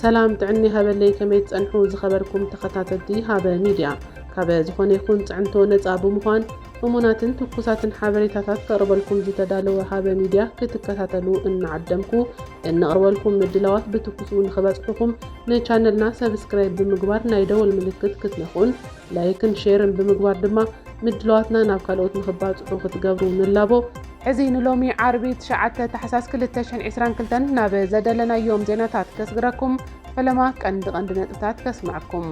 ሰላም ጥዕና ሃበለይ፣ ከመይ ትጸንሑ ዝኸበርኩም ተኸታተልቲ ሃበ ሚድያ? ካብ ዝኾነ ይኹን ጽዕንቶ ነጻ ብምዃን እሙናትን ትኩሳትን ሓበሬታታት ከቕርበልኩም ዝተዳለወ ሃበ ሚድያ ክትከታተሉ እናዓደምኩ፣ እነቕርበልኩም ምድላዋት ብትኩሱ ንኽበጽሑኹም ንቻነልና ሰብስክራይብ ብምግባር ናይ ደወል ምልክት ክትነኽኡን ላይክን ሼርን ብምግባር ድማ ምድላዋትና ናብ ካልኦት ንኽባጽሑ ክትገብሩ ንላቦ። ሕዚ ንሎሚ ዓርቢ ትሽዓተ ታሕሳስ ክልተ ሽሕን ዕስራን ክልተን ናብ ዘደለናዮም ዜናታት ከስግረኩም፣ ፈለማ ቀንዲ ቀንዲ ነጥብታት ከስምዐኩም።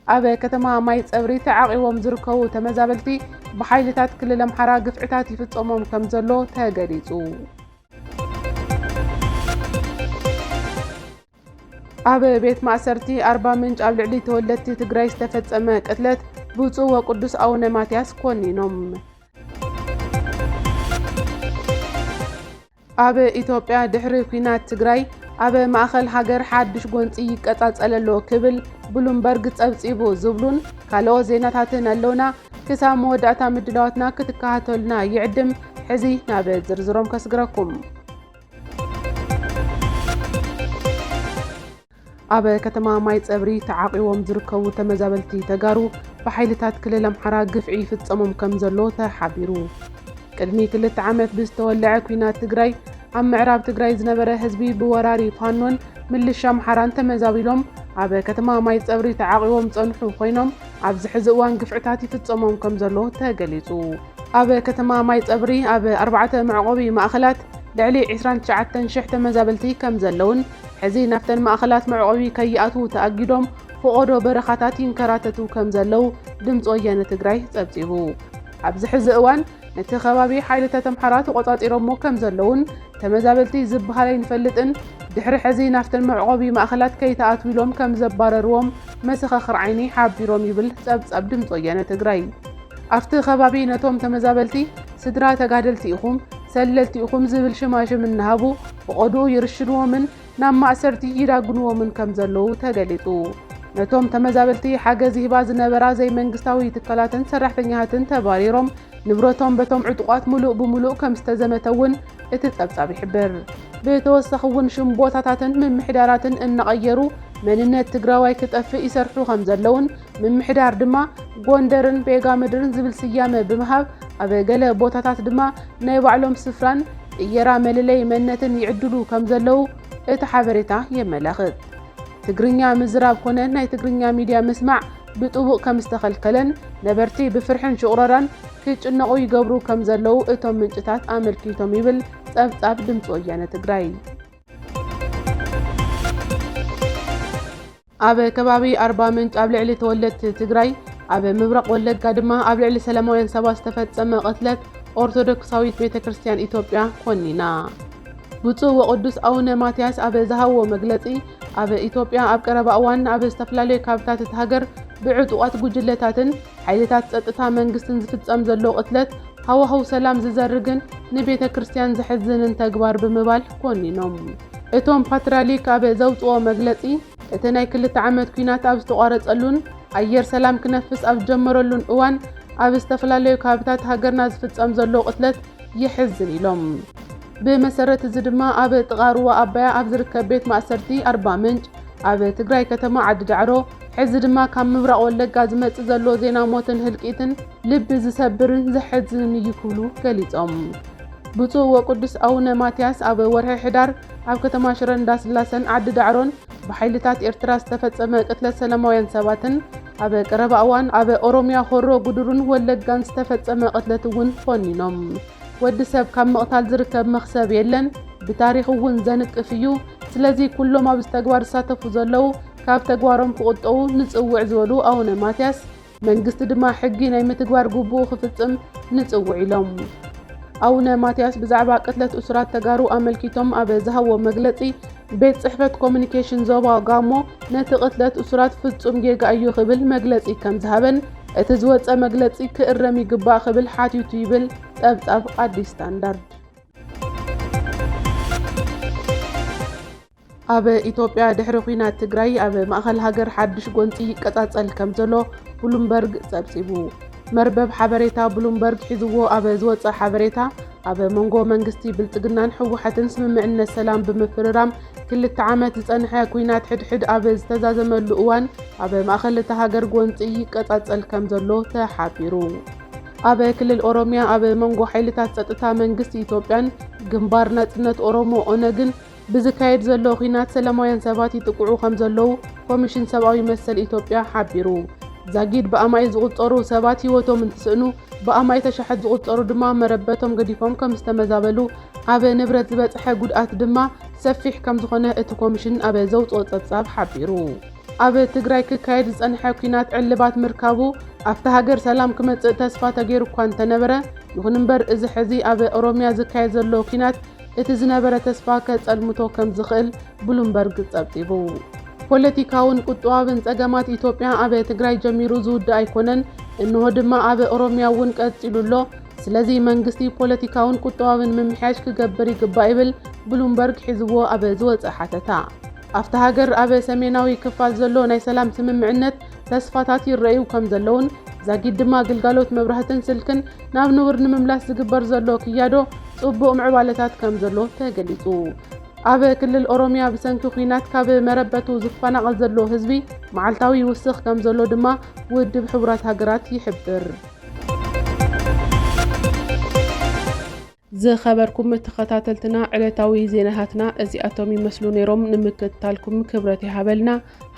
ኣብ ከተማ ማይ ጸብሪ ተዓቒቦም ዝርከቡ ተመዛበልቲ ብሓይልታት ክልል ኣምሓራ ግፍዕታት ይፍጸሞም ከም ዘሎ ተገሊጹ። ኣብ ቤት ማእሰርቲ ኣርባ ምንጭ ኣብ ልዕሊ ተወለድቲ ትግራይ ዝተፈጸመ ቅትለት ብፁዕ ወቅዱስ ኣቡነ ማትያስ ኮኒኖም። ኣብ ኢትዮጵያ ድሕሪ ኲናት ትግራይ ኣብ ማእኸል ሃገር ሓድሽ ጎንፂ ይቀጻጸል ኣሎ ክብል ብሉምበርግ ጸብጺቡ ዝብሉን ካልኦት ዜናታትን ኣለውና። ክሳብ መወዳእታ ምድላዋትና ክትከታተሉና ይዕድም። ሕዚ ናብ ዝርዝሮም ከስግረኩም። ኣብ ከተማ ማይ ጸብሪ ተዓቂቦም ዝርከቡ ተመዛበልቲ ተጋሩ ብሓይልታት ክልል ኣምሓራ ግፍዒ ይፍጸሞም ከም ዘሎ ተሓቢሩ። ቅድሚ ክልተ ዓመት ብዝተወለዐ ኲናት ትግራይ ኣብ ምዕራብ ትግራይ ዝነበረ ህዝቢ ብወራሪ ፋኖን ምልሻ ኣምሓራን ተመዛቢሎም ኣብ ከተማ ማይ ጸብሪ ተዓቂቦም ጸንሑ ኮይኖም ኣብዚ ሕዚ እዋን ግፍዕታት ይፍጸሞም ከም ዘሎ ተገሊጹ። ኣብ ከተማ ማይ ጸብሪ ኣብ ኣርባዕተ መዕቆቢ ማእኸላት ልዕሊ ዕስራን ትሽዓተን ሽሕ ተመዛበልቲ ከም ዘለውን ሕዚ ናብተን ማእኸላት መዕቆቢ ከይኣትዉ ተኣጊዶም ፈቖዶ በረኻታት ይንከራተቱ ከም ዘለዉ ድምፂ ወያነ ትግራይ ጸብጺቡ። ኣብዚ ሕዚ እዋን ነቲ ከባቢ ሓይልታት ኣምሓራ ተቖጻጺሮሞ ከም ዘለውን ተመዛበልቲ ዝበሃል ኣይንፈልጥን፣ ድሕሪ ሕዚ ናብተን መዕቆቢ ማእኸላት ከይተኣትዉ ኢሎም ከም ዘባረርዎም መሰኻኽር ዓይኒ ሓቢሮም ይብል ጸብጻብ ድምፂ ወያነ ትግራይ። ኣብቲ ከባቢ ነቶም ተመዛበልቲ ስድራ ተጋደልቲ ኢኹም፣ ሰለልቲ ኢኹም ዝብል ሽማሽም እናሃቡ ፈቖድኡ ይርሽንዎምን ናብ ማእሰርቲ ይዳግንዎምን ከም ዘለዉ ተገሊጹ። ነቶም ተመዛበልቲ ሓገዝ ይህባ ዝነበራ ዘይመንግስታዊ ትካላትን ሰራሕተኛታትን ተባሪሮም ንብረቶም በቶም ዕጡቓት ምሉእ ብምሉእ ከም ዝተዘመተ እውን እቲ ጸብጻብ ይሕብር። ብተወሳኺ እውን ሽም ቦታታትን ምምሕዳራትን እናቐየሩ መንነት ትግራዋይ ክጠፍእ ይሰርሑ ከም ዘለውን ምምሕዳር ድማ ጎንደርን ቤጋ ምድርን ዝብል ስያመ ብምሃብ ኣብ ገለ ቦታታት ድማ ናይ ባዕሎም ስፍራን ቅየራ መለለይ መንነትን ይዕድሉ ከም ዘለዉ እቲ ሓበሬታ የመላኽት። ትግርኛ ምዝራብ ኮነ ናይ ትግርኛ ሚድያ ምስማዕ ብጥቡቕ ከም ዝተኸልከለን ነበርቲ ብፍርሕን ሽቑረራን ክጭነቑ ይገብሩ ከም ዘለዉ እቶም ምንጭታት ኣመልኪቶም ይብል ጸብጻብ ድምፂ ወያነ ትግራይ። ኣብ ከባቢ ኣርባ ምንጭ ኣብ ልዕሊ ተወለድቲ ትግራይ፣ ኣብ ምብራቕ ወለጋ ድማ ኣብ ልዕሊ ሰላማውያን ሰባት ዝተፈጸመ ቅትለት ኦርቶዶክሳዊት ቤተ ክርስቲያን ኢትዮጵያ ኮኒና። ብፁዕ ወቅዱስ ኣቡነ ማትያስ ኣብ ዝሃብዎ መግለጺ፣ ኣብ ኢትዮጵያ ኣብ ቀረባ እዋን ኣብ ዝተፈላለዩ ካብታት እቲ ሃገር ብዕጡቓት ጉጅለታትን ሓይልታት ጸጥታ መንግስትን ዝፍጸም ዘሎ ቅትለት ሃዋህው ሰላም ዝዘርግን ንቤተ ክርስቲያን ዘሕዝንን ተግባር ብምባል ኮኒኖም። እቶም ፓትርያርክ ኣብ ዘውፅኦ መግለፂ፣ እቲ ናይ ክልተ ዓመት ኲናት ኣብ ዝተቋረፀሉን ኣየር ሰላም ክነፍስ ኣብ ዝጀመረሉን እዋን ኣብ ዝተፈላለዩ ከባብታት ሃገርና ዝፍጸም ዘሎ ቅትለት የሕዝን ኢሎም። ብመሰረት እዚ ድማ ኣብ ጥቓ ሩባ ኣባያ ኣብ ዝርከብ ቤት ማእሰርቲ ኣርባ ምንጭ፣ ኣብ ትግራይ ከተማ ዓዲ ዳዕሮ፣ ሕዚ ድማ ካብ ምብራቕ ወለጋ ዝመጽእ ዘሎ ዜና ሞትን ህልቂትን ልቢ ዝሰብርን ዘሕዝንን እዩ ክብሉ ገሊጾም። ብፁዕ ወቅዱስ ኣቡነ ማትያስ ኣብ ወርሒ ሕዳር ኣብ ከተማ ሽረ እንዳስላሰን ዓዲ ዳዕሮን ብሓይልታት ኤርትራ ዝተፈጸመ ቅትለት ሰላማውያን ሰባትን ኣብ ቀረባ እዋን ኣብ ኦሮምያ ሆሮ ጉድሩን ወለጋን ዝተፈጸመ ቅትለት እውን ኮኒኖም። ወዲ ሰብ ካብ ምቕታል ዝርከብ መኽሰብ የለን፣ ብታሪኽ እውን ዘንቅፍ እዩ። ስለዚ ኩሎም ኣብዚ ተግባር ዝሳተፉ ዘለዉ ካብ ተግባሮም ክቑጠቡ ንጽውዕ ዝበሉ ኣቡነ ማትያስ፣ መንግስቲ ድማ ሕጊ ናይ ምትግባር ግቡኡ ክፍጽም ንጽውዕ ኢሎም። ኣቡነ ማትያስ ብዛዕባ ቅትለት እሱራት ተጋሩ ኣመልኪቶም ኣብ ዝሃብዎ መግለጺ፣ ቤት ጽሕፈት ኮሙኒኬሽን ዞባ ጋሞ ነቲ ቅትለት እሱራት ፍጹም ጌጋ እዩ ክብል መግለጺ ከም ዝሃበን እቲ ዝወጸ መግለጺ ክእረም ይግባእ ክብል ሓቲቱ ይብል ጸብጻብ ኣዲስ ስታንዳርድ። ኣብ ኢትዮጵያ ድሕሪ ኲናት ትግራይ ኣብ ማእኸል ሃገር ሓድሽ ጎንፂ ይቀጻጸል ከም ዘሎ ብሉምበርግ ጸብጺቡ። መርበብ ሓበሬታ ብሉምበርግ ሒዝዎ ኣብ ዝወጸ ሓበሬታ፣ ኣብ መንጎ መንግስቲ ብልጽግናን ህወሓትን ስምምዕነት ሰላም ብምፍርራም ክልተ ዓመት ዝጸንሐ ኲናት ሕድሕድ ኣብ ዝተዛዘመሉ እዋን፣ ኣብ ማእኸል እታ ሃገር ጎንጺ ይቀጻጸል ከም ዘሎ ተሓቢሩ። ኣብ ክልል ኦሮሚያ ኣብ መንጎ ሓይልታት ጸጥታ መንግስቲ ኢትዮጵያን ግንባር ናጽነት ኦሮሞ ኦነግን ብዝካየድ ዘሎ ኲናት ሰላማውያን ሰባት ይጥቅዑ ከም ዘለዉ ኮሚሽን ሰብኣዊ መሰል ኢትዮጵያ ሓቢሩ። ዛጊድ ብኣማኢት ዝቑጸሩ ሰባት ህይወቶም እንትስእኑ፣ ብኣማኢት ኣሽሓት ዝቑጸሩ ድማ መረበቶም ገዲፎም ከም ዝተመዛበሉ፣ ኣብ ንብረት ዝበጽሐ ጉድኣት ድማ ሰፊሕ ከም ዝኾነ እቲ ኮሚሽን ኣብ ዘውጽኦ ጸብጻብ ሓቢሩ። ኣብ ትግራይ ክካየድ ዝጸንሐ ኲናት ዕልባት ምርካቡ ኣብታ ሃገር ሰላም ክመጽእ ተስፋ ተገይሩ እኳ እንተነበረ፣ ይኹን እምበር እዚ ሕዚ ኣብ ኦሮሚያ ዝካየድ ዘሎ ኲናት እቲ ዝነበረ ተስፋ ከጸልምቶ ከም ዝኽእል ብሉምበርግ ጸብጺቡ። ፖለቲካውን ቁጠባውን ጸገማት ኢትዮጵያ ኣብ ትግራይ ጀሚሩ ዝውድእ ኣይኮነን፣ እንሆ ድማ ኣብ ኦሮሚያ እውን ቀጺሉ ኣሎ። ስለዚ መንግስቲ ፖለቲካውን ቁጠባውን ምምሕያሽ ክገብር ይግባእ ይብል ብሉምበርግ ሒዝዎ ኣብ ዝወጸ ሓተታ። ኣብታ ሃገር ኣብ ሰሜናዊ ክፋል ዘሎ ናይ ሰላም ስምምዕነት ተስፋታት ይረኣዩ ከም ዘለውን ዛጊድ ድማ ግልጋሎት መብራህትን ስልክን ናብ ንቡር ንምምላስ ዝግበር ዘሎ ክያዶ ጽቡቕ ምዕባለታት ከም ዘሎ ተገሊጹ። ኣብ ክልል ኦሮሚያ ብሰንኪ ኲናት ካብ መረበቱ ዝፈናቐል ዘሎ ህዝቢ መዓልታዊ ይውስኽ ከም ዘሎ ድማ ውድብ ሕቡራት ሃገራት ይሕብር። ዝኸበርኩም ተኸታተልትና፣ ዕለታዊ ዜናታትና እዚኣቶም ይመስሉ ነይሮም። ንምክትታልኩም ክብረት ይሃበልና።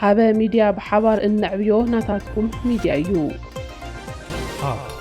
ሃበ ሚድያ፣ ብሓባር እነዕብዮ ናታትኩም ሚድያ እዩ። ሃብ